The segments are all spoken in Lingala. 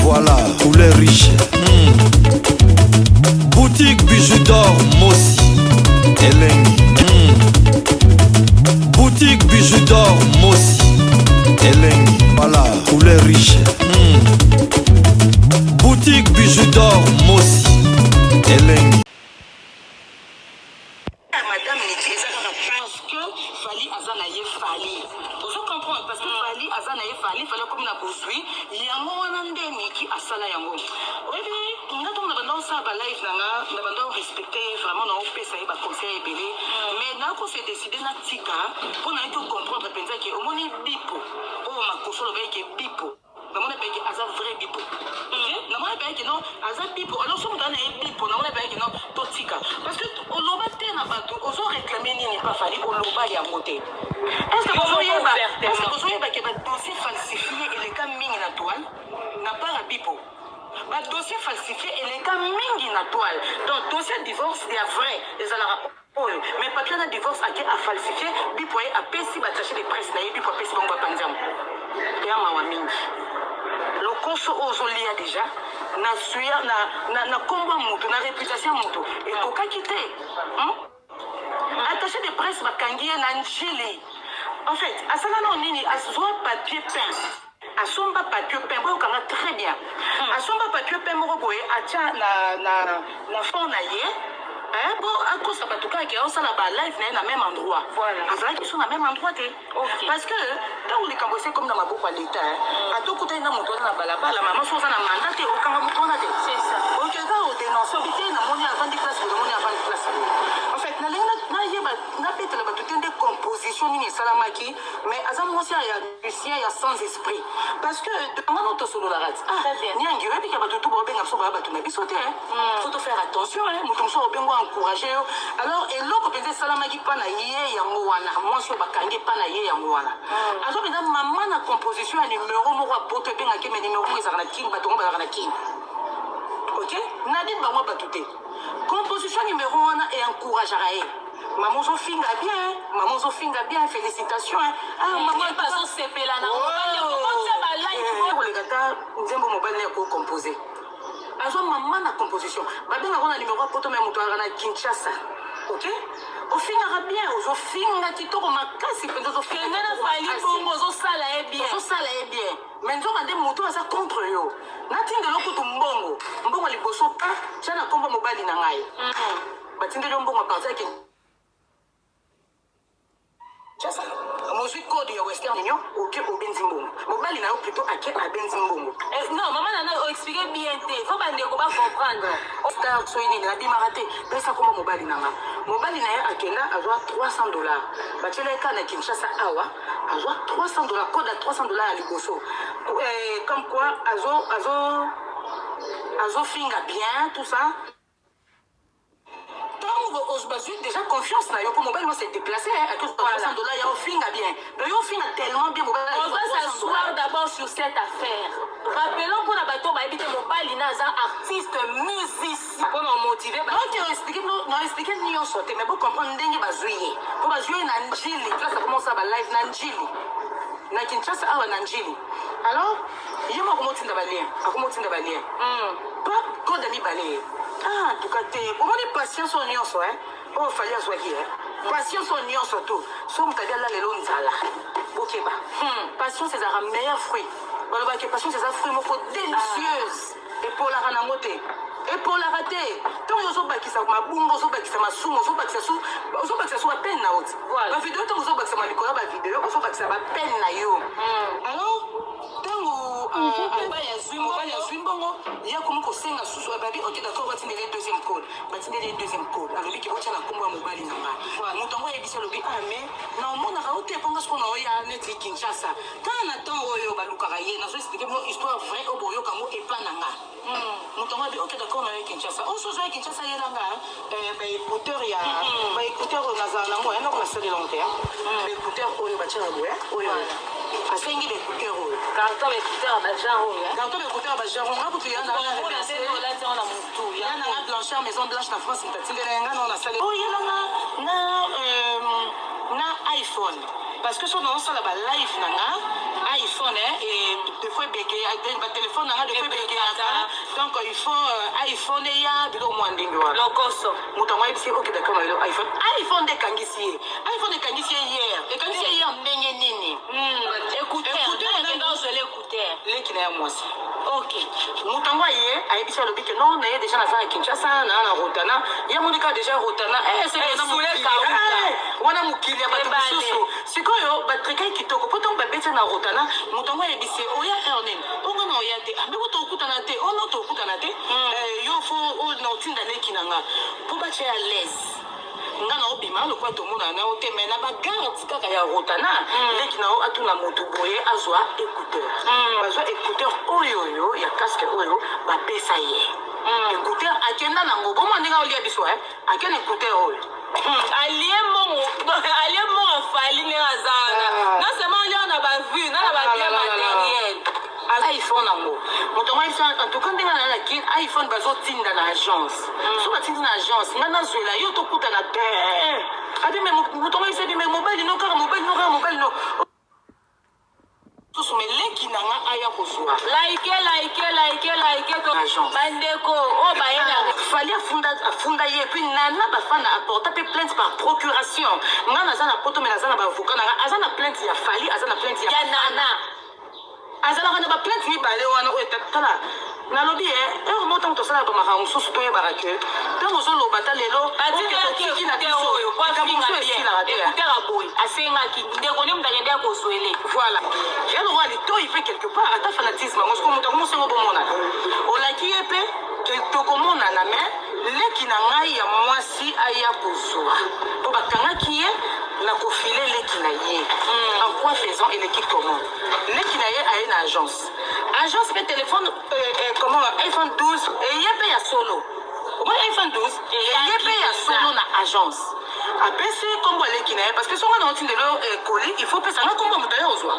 Voilà, couleur riche. Boutique Bijou d'or Mossi. Elengi. Boutique Bijou d'or Mossi. Elengi. Voilà, couleur riche. Boutique Bijou d'or Mossi. Elengi. Madame Niki, eza kaka parce que Fally aza na ye. Fally, ozo comprendre? Parce que Fally aza na ye. Fally, Fally akomi na bozwi yango wana nde Niki asala yango. Oyebi nga, ntango na banda osala balive na nga, na banda orespecte ye vraiment, na opesa ye baconseil ebele, mais nakose décide natika mpo na ye to comprendre mpenza ke omoni bipo oyo makoso oloba ke bipo. Namoni mpe ke aza vrai bipo. Namoni mpe ke non, aza bipo. Alors so moto aza na ye bipo, namoni mpe ke non, totika, parce que oloba te na bato ozo réclame nini pa Fally, oloba yango te. Est ce que bozoyeba, est ce que bozoyeba ke badossier falsifié eleka mingi na toile na part ya bipo? Badossier falsifié eleka mingi na toile. Donc dossier divorce ya vrai ezalaka oyo, mais papier na divorce ake afalsifie bipo, ye apesi baattaché de presse na ye bipo, apesi bango, bapanzi yango. Ya mawa mingi, lokoso oyo ozolia déjà na suya na nkombo ya moto, na réputation ya moto, ekokaki te, Attaché de presse bakangi ye na Njili. En fait, asala nao nini? Azwa papier peint, asomba papier peint, boyokanga très bien, asomba papier peint moko boye, atya na fond na ye bo akosa bato kaka ke aosala balive na ye na même endroit. Azalaki so na même endroit te, parce que ntango likambo esi ekomi na maboko ya leta, atokutani na moto wana na balabala, mama, so oza na mandat te, okanga moto wana te. Okeka odénonce, obi te, namoni avandi place boye, namoni avandi place boye. En fait, nalingi nayeba, nabetela bato te nde composition nini esalamaki, mais aza mwasi ya musicien ya sans esprit, parce que ngano tosololaka ti niangi oyebika bato tu baobenga biso, baya bato na biso te. Faut to faire attention. Moto mosusu obengo encourage yo. Alors eloko mpenza esalamaki mpa na ye yango wana, mwasi oyo bakangi epa na ye yango wana, aza mpenza mama na composition ya numero moko ya poto ebengaki, me numero moko ezalaka na Kini, bato ngo bazalaka na Kini. Ok, nadine bango bato te. Composition numéro wana eencourageaka ye: mama, ozofinga bien, mama, ozofinga bien, félicitation. Ah, mama azosepela na koleka ta nzembo mobali ya kocompose. Azwa mama na composition, babengaka na numéro ya poto, me moto azalaka na Kinshasa. Ok, ofingaka bien, ozofinga kitoko makasi mpenza. Ozofinga na Fally bongo, ozosala ye bien. Ozosala ye bien, mais nzoka nde moto aza contre yo. Natindela kutu mbongo, mbongo liboso pa tia na nkombo mobali na ngai. Batindeli yo mbongo à partir ya Kinshasa, mozwi code ya Western Union, oke obenzi mbongo mobali na yo, plutôt ake abenzi mbongo. Non, mama nana, oexplike bien te, faut bandeko bacomprendre. Star soki nini, nabimaka te, pesa komba mobali na nga. Mobali na ye akenda, azwa 300 $, batiela ye kaka na Kinshasa awa, azwa 300 $, code ya 300 $ ya liboso, comme quoi azo azo azofinga bien, tout ça. Ntango bazwi déjà confiance na yo, mpo mobali mo se déplace, ake 300 $ ya ofinga bien. Donc yo ofinga tellement bien, mobali. On va s'asseoir d'abord sur cette affaire. Rappelons mpona bato bayebi te, mobali na aza artiste musicien mpona omotive. Donc na explique nyonso te, mais bocomprendre ndenge bazwi ye, mpo bazwi ye na Njili, place akomosala balive na Njili, na Kinshasa awa na Njili. Alors ye moko akomotinda balien, akomotinda balien pa code ya mibale ye. Ah, en tout cas te, omoni patience oyo nyonso oyo Fally azwaki, patience oyo nyonso to so moto abi ala lelo nzala, bokeba. Patience ezalaka meilleur fruit. Balobaki patience eza fruit moko délicieuse, epolaka nango te, epolaka te. Ntango ozobakisa mabunga, ozobakisa masumu, ozobakisa su, ozobakisa su bapene na yo ti bavideo. Ntango ozobakisa malikolo ya bavideo, ozobakisa bapene na yo. Alors ntango mobali azwi mbongo, ye akomi kosenga susu. Babi ok, d'accord, batindeli deuxième code, batindeli deuxième code. Alobi ke botya na nkombo ya mobali na nga. Moto yango ayebisi, alobi: ah, mais na omonaka yo te, mponga sikoyo na oya neti Kinshasa kaka na temps oyo balukaka ye. Nazo explique bino histoire vrai oyo boyoka yango epa na nga. Moto yango abi: ok, d'accord, na oya Kinshasa. Oyo sozo ya Kinshasa, yelanga baécouteur ya baécouteur oyo nazala nango, ya ndako nasalela te, baécouteur oyo batiaka boye oyo. Asengi baécouteur oyo. Carton baécouteur ya bagenre oyo. Carton baécouteur ya bagenre nga kutu ya na motu. Ya nanga Blanchard, Maison Blanche na France, moto atindela ya nga na nasali oyo, yelanga na iPhone, parce que so naosala balive na nga iPhone. iPhone et des fois ebeke batelefone nanga, des fois ebekeyaka, donc il faut iPhone eya, biloko mwa ndenge wana. Lokoso. Moto yango ayebisi: "Ok, d'accord." Na lelo iPhone, iPhone nde ekangisi ye, iPhone ekangisi ye hier. Ekangisi ye hier ndenge nini? Écouteur. Écouteur. Nakenda ozwela écouteur. Leki na ya mwasi. Ok. Moto yango aye, ayebisi, alobi ke non, na ye déjà naza na Kinshasa, na Rotana. Ye moni kaka déjà Rotana. Eh, sule kauka. Wana mokili ya bato Ebale. mosusu. Sikoyo batrikai kitoko, mpo ntango babeti na Rotana, moto yango ayebisi: "Oya heure nini?" "Onga na oya te." "Ambeko tokutana te, ono tokutana te. Yo fo na otinda leki na nga mpo batya ya l'aise. Nga na obima lokola tomonana na yo te, me na bagarde kaka ya Rotana, leki na yo atuna motu boye azwa écouteur." Bazwa écouteur oyo, oyo ya casque oyo bapesa ye écouteur, akenda nango bomwa ndenge aolia biso. Akenda écouteur oyo. Alie mbongo, alie mbongo. Fally ndenge aza wana, non seulement alia na bavue na babien matériel. iPhone yango, moto yango ayebisa: "En tout cas, ndenge na na Kin, iPhone bazotinda na agence. So batindi na agence, nga nazwela yo, tokutana te." Abi me moto yango ayebisa bi: "Me mobali no kaka, mobali no kaka, mobali no susu, me leki na nga aya kozwa." Like, like, like, like. Agence. Bandeko oyo baye na Fally afunda, afunda ye. Puis Nana Bafana aporta mpe plainte par procuration. Nga naza na Poto, me naza na baavocat na nga. Aza na plainte ya Fally, aza na plainte ya ya Nana. Azalaka na baplainte mibale wana. Oyo tala, nalobi e heure moko, ntango tosalaka bamakambo mosusu, toyebaka ke ntango ozoloba ta lelo Batindelaki totiki na écouteur biso oyo po likambo afinga mosusu bien. esilaka te. Écouteur aboyi, asengaki ndeko nde moto akende ya kozwele. Voilà, ya lokwa litoi mpe quelque part ata fanatisme yango. Soko moto akomosengo bomonana, olaki ye mpe ke tokomonana, me leki na ngai ya mwasi aya kozwa, mpo bakangaki ye na kofile leki na ye. En quoi faisant? Eleki comment? Leki na ye aye na agence, agence mpe téléphone, comment, iPhone 12 eye mpe ya solo. Omoni iPhone 12 eye mpe ya solo na agence. Apesi nkombo aleki na ye, parce que songa na otindelo colis, il faut pesa nga nkombo ya moto aye ozwa.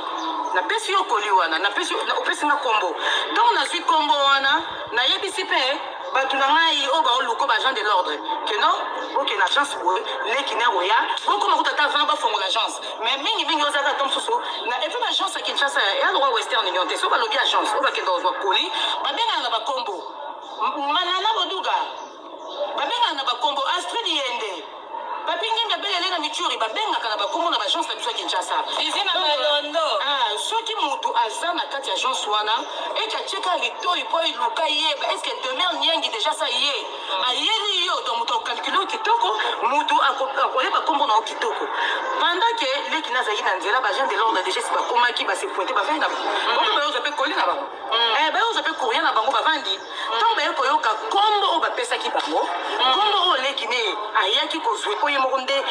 Napesi yo colis wana, napesi, opesi nga nkombo. Ntango nazwi nkombo wana, nayebisi mpe bato na ngai oyo baoluka, baagent de l'ordre, ke non, okende agence boye, leki na koya, bokoma kuta ata avant bafongola agence. Mais mingimingi ozalaka ata mosusu na et puis baagence ya Kinshasa eya lokwa Western Union te. So balobi agence oyo bakenda kozwa colis, babengana na bakombo Manana Boduga, babengaka na bakombo Astrid Yende, Papi Ngembe, abelele na Mituri, babengaka na bakombo na baagence na biso ya Kinshasa. Lizi na Malondo. Ah, soki motu aza na kati ya agence wana, eke atieka litoi mpo eluka yeba est-ce Demer Niangi déjà sa ye ayeli yo. Donc moto akokalkule yo kitoko, motu akoyeba nkombo na yo kitoko. Pendant ke leki nazalaki na nzela, baagent de l'ordre déjà si bakomaki, base pointe, bavandi na bango, bayozwa mpe colis na bango. Bayozwa mpe courrier na bango, bavandi. Ntango baye koyoka nkombo oyo bapesaki bango, nkombo oyo leki ne ayaki kozwa, mpo ye moko nde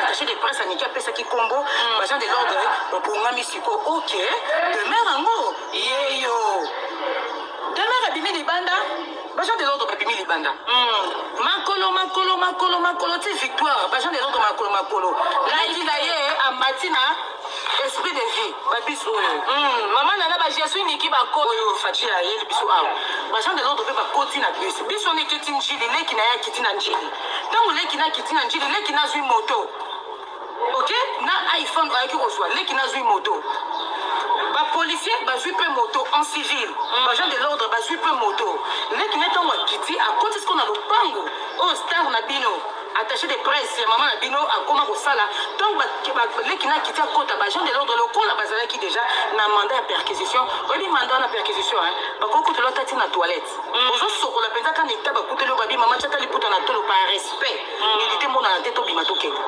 attaché de presse aniki apesaki nkombo, baagent de l'ordre babongami sikoyo. Ok, Demer yango yeyo. Demer abimi libanda, baagent de l'ordre babimi libanda, makolo makolo makolo makolo ti Victoire. Baagent de l'ordre makolo makolo, leki na ye amati na Esprit de Vie, babisi oyo. Mama Nana, ba Je suis Niki bako. Oyo Faci ayeli biso awa. Baagent de l'ordre mpe bakoti na bus. Biso wana eketi Njili, leki na ye akiti na Njili. Ntango leki na akiti na Njili, leki nazwi moto, ok, na iPhone ayaki kozwa, leki nazwi moto, bapolicier bazwi mpe moto en civil, baagent de l'ordre bazwi mpe moto. Leki ne ntango akiti, akoti siko na lopango oyo star na bino, attaché de presse ya mama na bino, akoma kosala. Ntango leki na akiti, akota, baagent de l'ordre lokola bazalaki déjà na mandat ya perquisition. Oyebi mandat wana, perquisition, bakoki kotela ata ti na toilette, ozosokola mpenza kaka na eta, bakuteli oyo babi: "Mama, tiata liputa na tolo par respect, nudité monana te, tobima, tokende."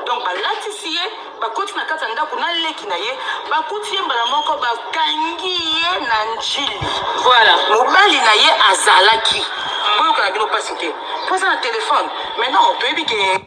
Donc balatisi ye, bakoti na kati ya ndako na leki na ye, bakuti ye mbala moko, bakangi ye na Njili. Voilà. Mobali na ye azalaki boyoka na bino mpasi te, mpo aza na telefone. Maintenant toyebi ke